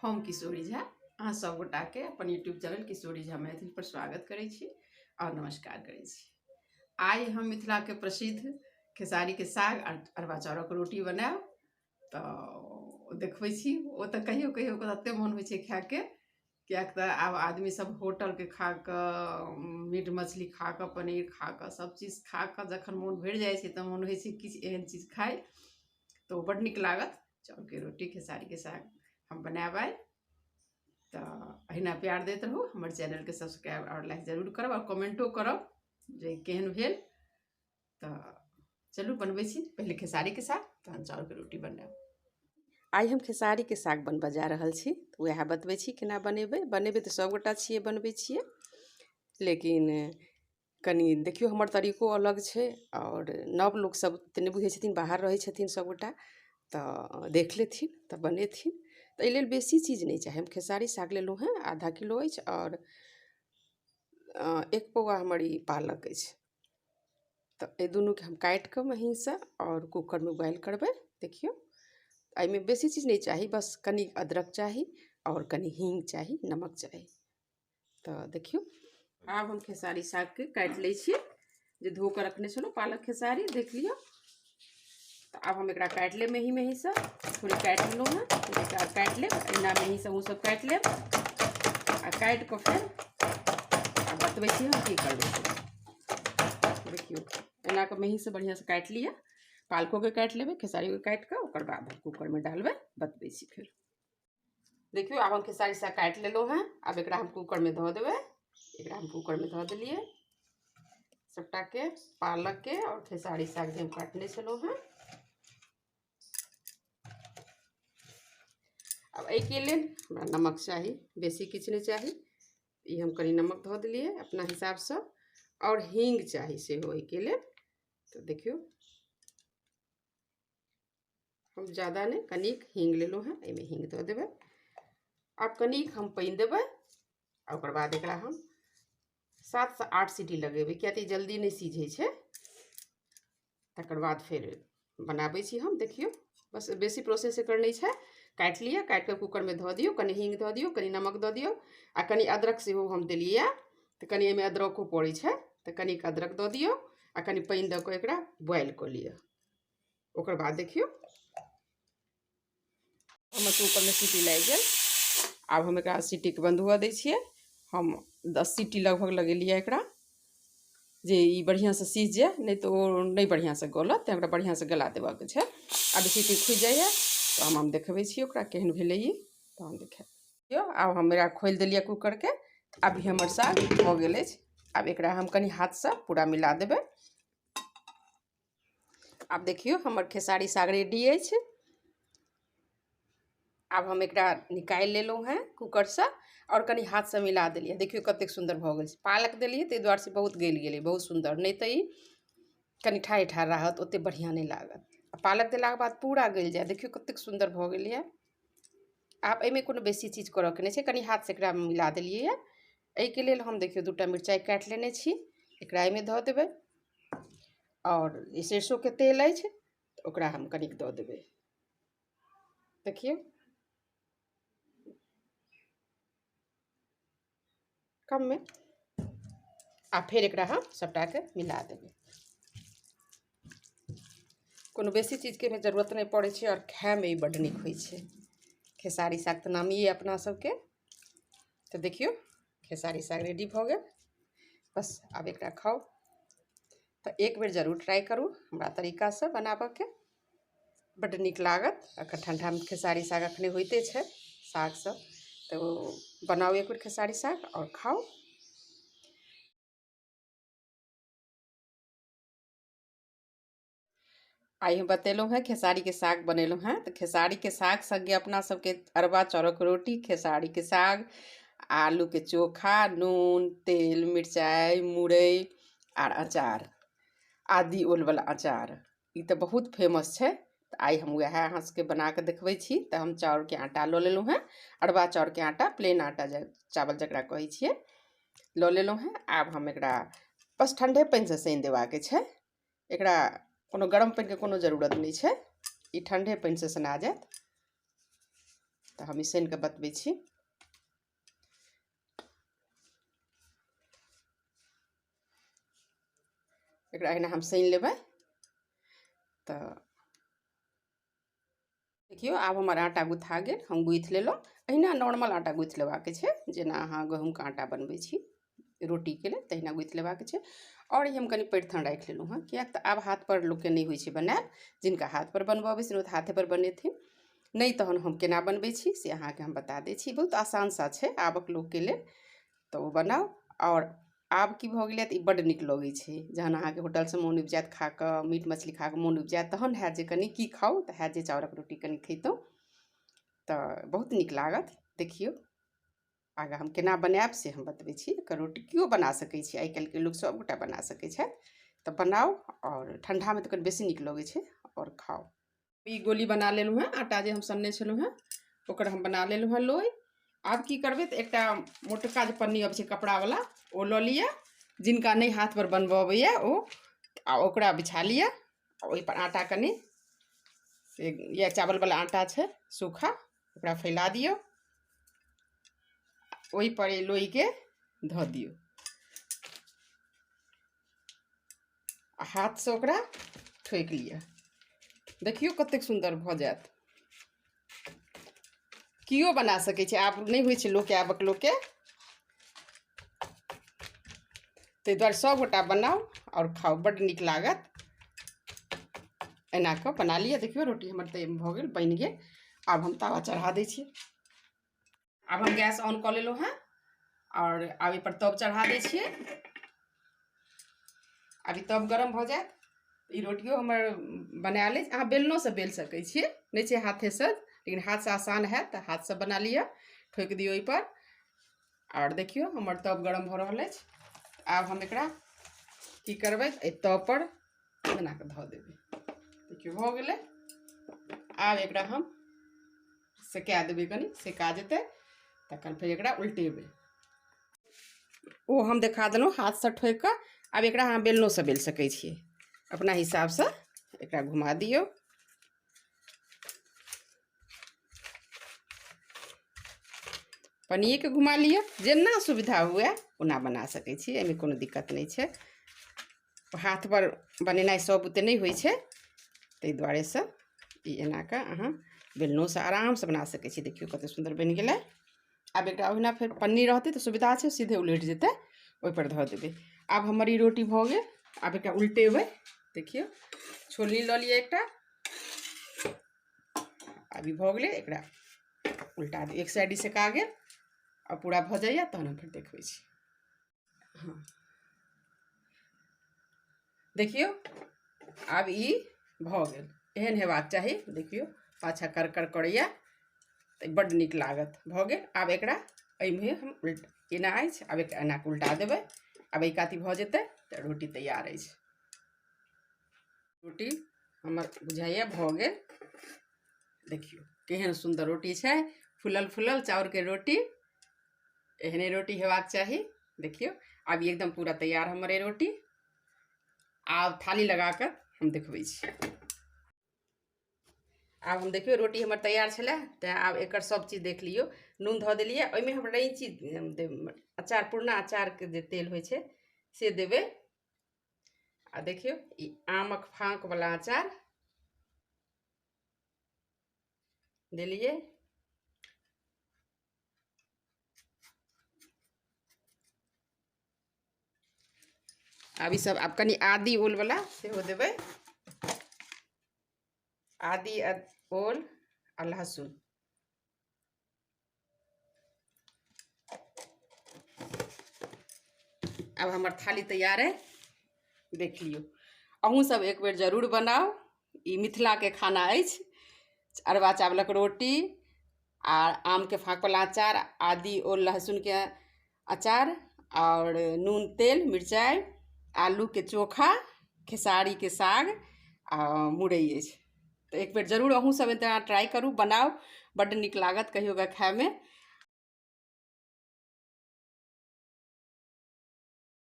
हम किशोरी झा अहाँ सब गोटाके अपन यूट्यूब चैनल किशोरी झा मैथिल पर स्वागत करै छी और नमस्कार करै छी। आइ हम मिथिलाके प्रसिद्ध खेसारीके साग और अरबा चाउरक रोटी बनायब, तऽ देखबै छी। ओ तऽ कहियो कहियो कऽ तते मोन होइ छै खायके, किएक तऽ आब आदमी सब होटलके खा कऽ, मीट मछली खा कऽ, पनीर खा कऽ, सब चीज खा कऽ जखन मोन भरि जाइ छै तऽ मोन होइ छै किछु एहन चीज खाइ, तऽ ओ बड्ड नीक लागत। चाउरके रोटी खेसारीके साग हम बनायब आइ। तऽ अहिना प्यार दैत रहू, हमर चैनलके सब्सक्राइब आओर लाइक जरूर करब आओर कमेंटो करब जे केहन भेल। तऽ चलू बनबै छी पहिले खेसारीके साग, तहन चाउरके रोटी बनायब। आइ हम खेसारीके साग बनबऽ जा रहल छी, तऽ वएह बतबै छी केना बनेबै। बनेबै तऽ सभगोटा छियै, बनबै छियै, लेकिन कनि देखियौ हमर तरीको अलग छै आओर नव लोकसभ तऽ नहि बुझै छथिन, बाहर रहै छथिन सभगोटा, तऽ देख लेथिन तऽ बनेथिन। तऽ एहि लेल बेसी चीज नहि चाही। हम खेसारी साग लेलहुँ हेँ, आधा किलो अछि, आओर एक पौआ हमर ई पालक अछि। तऽ एहि दुनूके हम काटि कऽ महीनसँ आओर कूकरमे उबालि करबै। देखियौ एहिमे बेसी चीज नहि चाही, बस कनि अदरक चाही आओर कनि हींग चाही, नमक चाही। तऽ देखियौ आब हम खेसारी सागके काटि लै छियै, जे धो कऽ रखने छलहुँ पालक खेसारी, देख लियौ। तऽ आब हम एकरा काटि लेब मेही मेहीसँ, थोड़े काटि लेलहुँ हेँ, एकरा काटि लेब एहिना मेहीसँ, ओहो सब काटि लेब आ काटि कऽ फेर आ बतबै छी हम की करबै। देखियौ एना कऽ मेहीसँ बढ़िआँसँ काटि लिअ, पालकोके काटि लेबै, खेसारीके काटि कऽ ओकर बाद हम कूकरमे डालबै, बतबै छी फेर। देखियौ आब हम खेसारी साग काटि लेलहुँ हेँ, आब एकरा हम कूकरमे धऽ देबै। एकरा हम कूकरमे धऽ देलियै सबटाके, पालकके आओर खेसारी साग जे हम काटने छलहुँ हेँ। आब एहिके लेल हमरा नमक चाही, बेसी किछु नहि चाही। ई हम कनि नमक धऽ देलियै अपना हिसाबसँ, आओर हींग चाही सेहो एहिके लेल। तऽ देखियौ हम ज्यादा नहि, कनिक हींग लेलहुँ हेँ, एहिमे हींग दऽ देबै। आब कनिक हम पानि देबै आ ओकर बाद एकरा हम 7 से 8 सीटी लगेबै, किया तऽ ई जल्दी नहि सीझै छै। तकर बाद फेर बनाबै छी हम। देखियौ बस बेसी प्रोसेस एकर नहि छै। काटि लिअ, काटि कऽ कूकरमे धऽ दियौ, कनि हींग धऽ दियौ, कनि नमक दऽ दियौ आ कनि अदरक सेहो हम देलियै, तऽ कनि एहिमे अदरको पड़ै छै, तऽ कनिक अदरक दऽ दियौ आ कनि पानि दऽ कऽ एकरा बॉयल कऽ लिअ। ओकर बाद देखियौ हमर कूकरमे सीटी लागि गेल। आब हम एकरा सीटीके बन्द हुअ दै छियै। हम 10 सीटी लगभग लगेलियै एकरा, जे ई बढ़िआँसँ सीझ जाय, नहि तऽ ओ नहि बढ़िआँसँ गलत, तेँ ओकरा बढ़िआँसँ गला देबऽके छै। आब सीटी खुजि जाइए तऽ हम देखबै छी ओकरा केहन भेलै ई, तऽ हम देखायब। देखियौ आब हम एकरा खोलि देलियै कूकरके। अभी हमर साग भऽ गेल अछि। आब एकरा हम कनि हाथसँ पूरा मिला देबै। आब देखियौ हमर खेसारी साग रेडी अछि। आब हम एकरा निकालि लेलहुँ हेँ कूकरसँ आओर कनि हाथसँ मिला देलियै। देखियौ कतेक सुन्दर भऽ गेल छै। पालक देलियै ताहि दुआरे से बहुत गलि गेलै, बहुत सुन्दर, नहि तऽ ई कनि ठाढ़े ठाढ़ रहत, ओतेक बढ़िआँ नहि लागत। आ पालक देलाके बाद पूरा गलि जायत। देखियौ कतेक सुन्दर भऽ गेलैए। आब एहिमे कोनो बेसी चीज करऽके नहि छै, कनि हाथसँ एकरा मिला देलियै यऽ। एहिके लेल हम देखियौ 2टा मिरचाइ काटि लेने छी, एकरा एहिमे धऽ देबै। आओर ई सरिसोके तेल अछि, तऽ ओकरा हम कनिक दऽ देबै। देखियौ कममे, आ फेर एकरा हम सबटाके मिला देबै। कोनो बेसी चीजके एहिमे जरूरत नहि पड़ै छै आओर खायमे ई बड्ड नीक होइ छै। खेसारी साग तऽ नामी अइ अपना सबके। तऽ देखियौ खेसारी साग रेडी भऽ गेल। बस आब एकरा खाउ। तऽ एक बेर जरूर ट्राई करू हमरा तरीकासँ बनाबऽके, बड्ड नीक लागत। अखन ठण्डामे खेसारी साग अखने होइते छै साग सब, तऽ ओ बनाउ एक बेर खेसारी साग आओर खाउ। आइ हम बतेलहुँ हेँ खेसारीके साग बनेलहुँ हेँ। तऽ खेसारीके साग सङ्गे अपना सबके अरबा चाउरक रोटी, खेसारीके साग, आलूके चोखा, नून तेल मिरचाइ मुरइ आर अचार, आदि ओलवला अचार, ई तऽ बहुत फेमस छै। तऽ आइ हम वएह अहाँ सबके बना कऽ देखबै छी। तऽ हम चाउरके आटा लऽ लेलहुँ हेँ, अरबा चाउरके आटा, प्लेन आटा चावल जकरा कहै छियै, लऽ लेलहुँ हेँ। आब हम एकरा बस ठण्डे पानिसँ सानि देबाके छै, एकरा कोनो गरम पानिके कोनो जरूरत नहि छै, ई ठण्डे पानिसँ सना जायत। तऽ हम ई सानि कऽ बतबै छी। एकरा एहिना हम सानि लेबै। तऽ देखियौ आब हमर आटा गुथा गेल, हम गुथि लेलहुँ। एहिना नॉर्मल आटा गुथि लेबाक छै, जेना अहाँ गहूँमके आटा बनबै छी रोटीके लेल तहिना गुथि लेबाक छै। आओर ई हम कनि पैरथन राखि लेलहुँ हँ, किएक तऽ आब हाथपर लोकके नहि होइ छै बनायल। जिनका हाथपर बनबऽ अबै छै ओ तऽ हाथेपर बनेथिन, नहि तहन हम केना बनबै छी से अहाँके हम बता दै छी। बहुत आसान सा छै आबक लोकके लेल, तऽ ओ बनाउ। आओर आब की भऽ गेलै तऽ ई बड्ड नीक लगै छै। जहन अहाँके होटलसँ मोन उबि जायत खा कऽ, मीट मछली खा कऽ मोन उबि जायत, तहन हैत जे कनि की खाउ, तऽ हैत जे चाउरक रोटी कनि खैतहुँ तऽ बहुत नीक लागत। देखियौ आगाँ हम केना बनायब से हम बतबै छी। एकर रोटी केओ बना सकै छी, आइ काल्हिके लोक सभगोटा बना सकै छथि। तऽ बनाउ, आओर ठण्डामे तऽ कनि बेसी नीक लगै छै, आओर खाउ। ई गोली बना लेलहुँ हँ, आटा जे हम सनने छलहुँ हँ ओकर हम बना लेलहुँ हँ लोइ। आब की करबै तऽ एकटा मोटका जे पन्नी अबै छै कपड़ावला ओ लऽ लिअ, जिनका नहि हाथपर बनबऽ अबैए ओ, आ ओकरा बिछा लिअ। आ ओहिपर आटा कनि से या चावलवला आटा छै सूखा, ओकरा फैला दियौ, ओहिपर ई लोइके धऽ दियौ आ हाथसँ ओकरा ठोकि लिअ। देखियौ कतेक सुन्दर भऽ जायत। केओ बना सकै छै, आब नहि होइ छै लोकके, आबक लोकके, ताहि दुआरे सभगोटा बनाउ आओर खाउ, बड्ड नीक लागत। एना कऽ बना लिअ। देखियौ रोटी हमर तऽ भऽ गेल, बनि गेल। आब हम तावा चढ़ा दै छी। आब हम गैस ऑन कऽ लेलहुँ हँ आओर आब एहिपर तब चढ़ा दै छियै। आब ई तब गरम भऽ जायत। ई रोटियो हमर बनायल अछि। अहाँ बेलनोसँ बेल सकै छियै, नहि छै हाथेसँ, लेकिन हाथसँ आसान हैत तऽ हाथसँ बना लिअ। ठोकि दियौ ओहिपर। आओर देखियौ हमर तब गरम भऽ रहल अछि। आब हम एकरा की करबै, एहि तबपर बना कऽ धऽ देबै। देखियौ भऽ गेलै। आब एकरा हम सेका देबै, कनि सेका जेतै तखन फेर एकरा उल्टेबै। ओ हम देखा देलहुँ हाथसँ ठोकि कऽ। आब एकरा अहाँ बेलनोसँ बेल सकै छियै, अपना हिसाबसँ एकरा घुमा दियौ। पनिएके घुमा लिअ, जेना सुविधा हुए ओना बना सकै छी, एहिमे कोनो दिक्कत नहि छै। हाथपर बनेनाइ सब बुते नहि होइ छै, ताहि दुआरेसँ ई एना कऽ अहाँ बेलनोसँ आरामसँ बना सकै छी। देखियौ कतेक सुन्दर बनि गेलै। आब एकरा ओहिना फेर पन्नी रहतै तऽ सुविधा छै, सीधे उलटि जेतै, ओहिपर धऽ देबै। आब हमर ई रोटी भऽ गेल। आब एकरा उलटेबै। देखियौ छोलनी लऽ लिअ एकटा। आब ई भऽ गेलै, एकरा उल्टा दियौ। एक साइड ई सेका गेल आ पूरा भऽ जाइए तहन हम फेर देखबै छी। हँ देखियौ आब ई भऽ गेल, एहन हेबाक चाही। देखियौ पाछा करकर करैए तऽ बड्ड नीक लागत। भऽ गेल। आब एकरा एहिमे हम उल्ट एना अछि, आब एकरा एना कऽ उल्टा देबै। आब एहि काती भऽ जेतै तऽ रोटी तैयार अछि। रोटी हमर बुझाइए भऽ गेल। देखियौ केहन सुन्दर रोटी छै, फुलल फुलल चाउरके रोटी। एहने रोटी हेबाक चाही। देखियौ आब ई एकदम पूरा तैयार हमर ई रोटी। आब थाली लगा कऽ हम देखबै छी। आब हम देखियौ रोटी हमर तैयार छलै, तैँ आब एकर सब चीज देख लियौ। नून धऽ देलियै ओहिमे, हम रैंची अचार, पुरना अचारके जे तेल होइ छै से देबै। आ देखियौ ई आमक फाँकवला अचार देलियै। आब ई सब आब कनि आदी ओलवला सेहो देबै, आदी ओल आ लहसुन। आब हमर थाली तैयार है। देख लियौ, अहूँ सब एक बेर जरूर बनाउ। ई मिथिलाके खाना अछि, अरबा चावलक रोटी आ आमके फाँकवला अचार, आदी ओल लहसुनके अचार, आओर नून तेल मिरचाइ, आलूके चोखा, खेसारीके साग आ मुरइ अछि। तऽ एक बेर जरूर अहूँ सब एना ट्राइ करू, बनाउ, बड्ड नीक लागत कहियो कऽ खायमे।